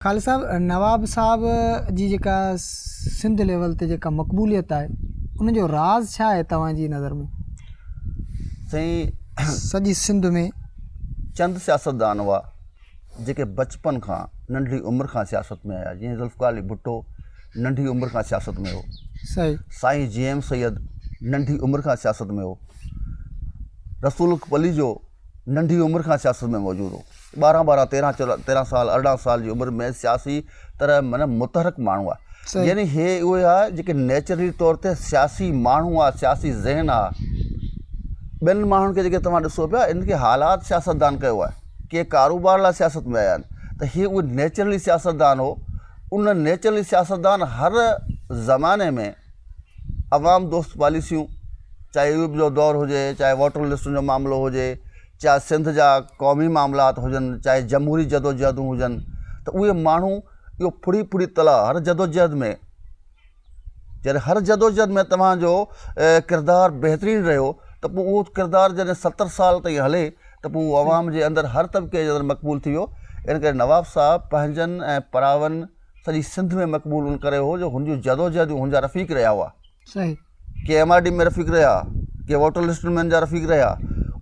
خالد صاحب نواب صاحب جي جيڪا سنڌ ليول تي جيڪا مقبوليت آهي ان جو راز ڇا آهي توهان جي نظر ۾؟ سائين سڄي سنڌ ۾ چند سياستدان هئا جيڪي بچپن کان ننڍڙي عمر کان سياست ۾ آيا جيئن ذوالفقار علي ڀٽو ننڍي عمر کان سياست ۾ هو صحيح سائين جي ايم سيد ننڍي عمر کان سياست ۾ هو رسول پليجو ننڍي عمر کان سياست ۾ موجود هو ٻارهن ٻارهن تيرهن چوڏهن تيرهن سال ارڙهن سال جي عمر ۾ سياسي طرح معنيٰ متحرڪ ماڻهو آهي يعني هي اهي آهي جيڪي نيچرلي طور تي سياسي ماڻهو آهي سياسي ذهن آهي ٻين ماڻهن کي جيڪي توهان ڏسو پيا ان کي حالات سياستدان ڪيو آهي ڪي ڪاروبار لاء سياست ۾ آيا آهن ته هي اهي نيچرلي سياستدان هو ان نيچرلي سياستدان هر زماني ۾ عوام دوست پاليسيون چاهي ايوب جو دور هجي چاهي ووٽر لسٽن جو معاملو هجي چاهي سنڌ جا قومي معاملات هجن چاهي جمهوري جدوجهدون هجن ته اهي ماڻهو اهو ڦڙي ڦڙي تلاء هر جدوجهد ۾ جڏهن هر جدوجهد ۾ توهان جو ڪردار بهترين رهيو ته پوء اهو ڪردار جڏهن ستر سال تائين هلي ته پوء اهو عوام جي اندر هر طبقي جي اندر مقبول ٿي ويو ان ڪري نواب صاحب پنهنجن ۽ پراون سڄي سنڌ ۾ مقبول ان ڪري هو جو هن جون جدوجهدون هن جا رفيق رهيا هئا صحيح. ڪي ايم آر ڊي ۾ رفيق رهيا، ڪي ووٽر لسٽن ۾ هن جا رفيق رهيا.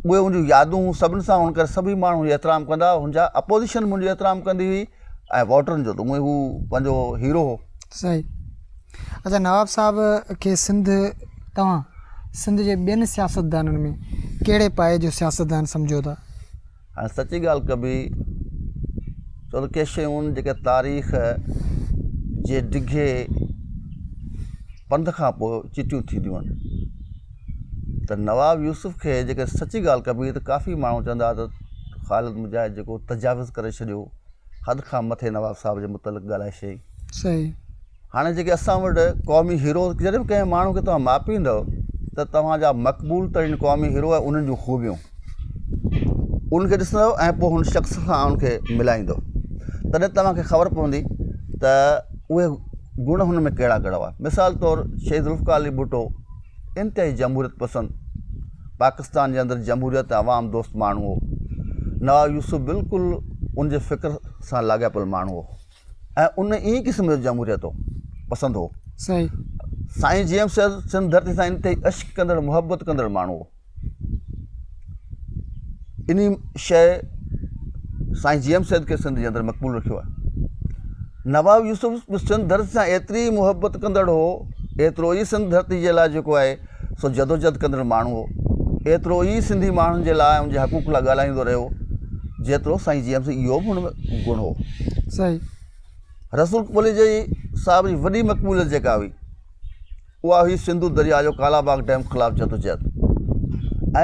اهي هن جون يادون هيون سڀني سان ان ڪري سڀئي ماڻهو هن جو احترام ڪندا هئا. هن جا اپوزيشن به هن جو احترام ڪندي هئي ۽ ووٽرن جو ته اونئن ئي هو پنهنجو هيرو هو. صحيح. اچا نواب صاحب کي سنڌ توهان سنڌ جي ٻين سياستدانن ۾ ڪهڙي پائي جو سياستدان سمجهو ٿا؟ هاڻي سچي ڳالهه ڪبي ڇو ته ڪي شيون جيڪي تاريخ جي ڊگهي پنڌ کان پوء چٽيون ٿينديون آهن ته نواب يوسف کي جيڪي سچي ڳالهه ڪبي ته ڪافي ماڻهو چوندا ته خالد مجاهد جيڪو تجاوز ڪري ڇڏيو حد کان مٿي نواب صاحب جي متعلق ڳالهائي ڇڏيائين. صحيح. هاڻي جيڪي اسان وٽ قومي هيرو جڏهن به ڪنهن ماڻهو کي توهان ماپيندؤ ته توهان جا مقبول ترين قومي هيرو ۽ انهن جون خوبيون ان کي ڏسندؤ ۽ پوء هن شخص سان ان کي ملائيندؤ تڏهن توهان کي خبر پوندي ته اهي گڻ هن ۾ ڪهڙا ڪهڙا هئا مثال طور شهيد ذوالفقار علي ڀٽو انتهائي جمهوريت پسند پاڪستان جي اندر جمهوريت ۽ عوام دوست ماڻهو هو نواب يوسف بلڪل ان جي فڪر سان لاڳاپيل ماڻهو هو ۽ ان ئي قسم جو جمهوريت هو پسند هو. صحيح. سائين جي ايم سيد سنڌ ڌرتي سان انتهائي عشق ڪندڙ محبت ڪندڙ ماڻهو هو. انهي شيء سائين جي ايم سيد کي سنڌ جي اندر مقبول رکيو آهي. نواب يوسف به سنڌ ڌرتي سان ايتري محبت ڪندڙ هو ايترو ئي سنڌ ڌرتي جي لاء جيڪو آهي سو جدوجھد ڪندڙ ماڻهو هو ايترو ئي سنڌي ماڻهن جي لاء ان جي حقوق لاء ڳالهائيندو رهيو جيترو سائين جي ايم سيد اهو به هن ۾ گڻ هو. صحيح. رسول پليجي صاحب جي وڏي مقبوليت جيڪا هئي اها هئي سنڌو درياء جو ڪالا باغ ڊيم خلاف جدوجهد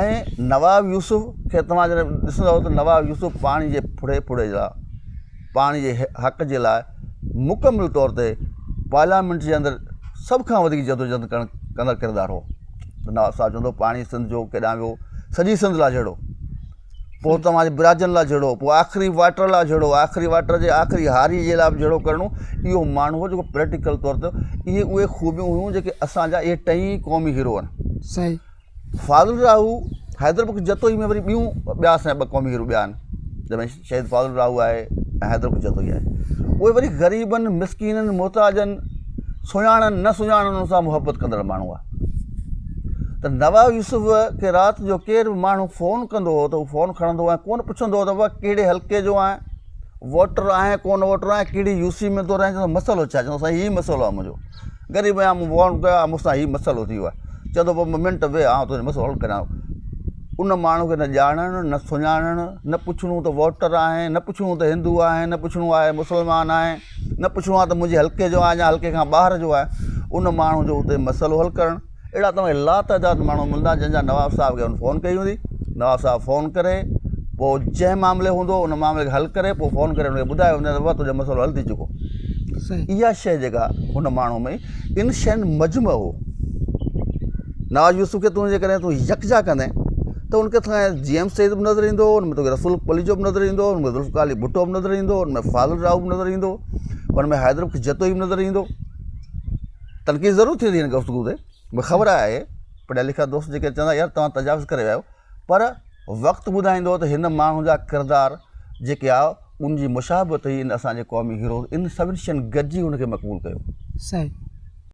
۽ نواب يوسف کي توهان جڏهن ڏسندؤ ته نواب يوسف پاڻي جي ڦڙي ڦڙي جا پاڻي جي حق جي لاء مڪمل طور تي پارليامينٽ جي اندر سڀ کان وڌيڪ جدوجهد ڪرڻ ڪندڙ ڪردار هو نواب صاحب چوندو پاڻي سنڌ جو ڪيڏانهن ويو سڄي سنڌ لاء جهڙو پوء توهان جي براجن لاء جهيڙو، پوء آخري واٽر لاء جهيڙو، آخري واٽر جي آخري هاري جي لاء به جهيڙو ڪرڻو، اهو ماڻهو هو جيڪو پريڪٽيڪل طور تي اهي اهي خوبيون هيون جيڪي اسان جا اهي ٽئي قومي هيرو آهن. صحيح. فاضل راهو، حيدر بخش جتوئي ۾ وري ٻيون ٻيا اسان جا ٻه قومي هيرو ٻيا آهن جنهن ۾ شهيد فاضل راهو آهي ۽ حيدر بخش جتوئي آهي. اهي وري غريبن، مسڪينن، محتاجن، سڃاڻن نه سڃاڻن سان محبت ڪندڙ ماڻهو هئا. ته نواب يوسف کي رات جو ڪير به ماڻهو فون ڪندو هو ته هو فون کڻندو هو ۽ ڪونه پڇندو هو ته بابا ڪهڙي حلقي جو آهين ووٽر آهين ڪونه ووٽر آهين ڪهڙي يو سي ۾ ٿو رهين چوندو مسئلو ڇا چوندو سائين هي مسئلو آهي منهنجو غريب آهيان مون فون ڪيو آهي مون سان هي مسئلو ٿي ويو آهي چوندو بابا منٽ ويهه آئون تنهنجو مسئلو حل ڪريان ٿو ان ماڻهو کي نه ڄاڻڻ نه سڃاڻڻ نه پڇڻو ته ووٽر آهين نه پڇڻو ته هندو آهين نه پڇڻو آهي مسلمان آهين نه پڇڻو آهي ته منهنجي حلقي جو آهي يا حلقي کان ٻاهر جو آهي ان ماڻهو جو اتي مسئلو حل ڪرڻ اهڙا توهان کي لاتعداد ماڻهو ملندا جن جا نواب صاحب کي هن فون ڪئي هوندي نواب صاحب فون ڪري پوء جنهن معاملي هوندو ان معاملي کي حل ڪري پوء فون ڪري هن کي ٻڌايو ويندو بابا تنهنجو مسئلو حل ٿي چڪو اها شيء جيڪا هن ماڻهو ۾ ان شين مجمع هو نواز يوسف کي تون جيڪڏهن تون يڪجا ڪندين ته ان کي توکي جي ايم سيد به نظر ايندو ان ۾ توکي رسول پليجو به نظر ايندو ان ۾ ذوالفقار علي ڀٽو به نظر ايندو ان ۾ فاضل راهو به نظر ايندو ان ۾ حيدر بخش جتوئي به نظر ايندو تنقيد ضرور ٿيندي هن گفتگو تي مونکي خبر آهي پڙهيا لکيا دوست جيڪي چوندا يار توهان تجاوز ڪري ويا آهيو پر وقت ٻڌائيندو ته هن ماڻهو جا ڪردار جيڪي آهي ان جي مشابهت هئي ان اسان جي قومي هيروز ان سڀني شين گڏجي ان کي مقبول ڪيو. صحيح.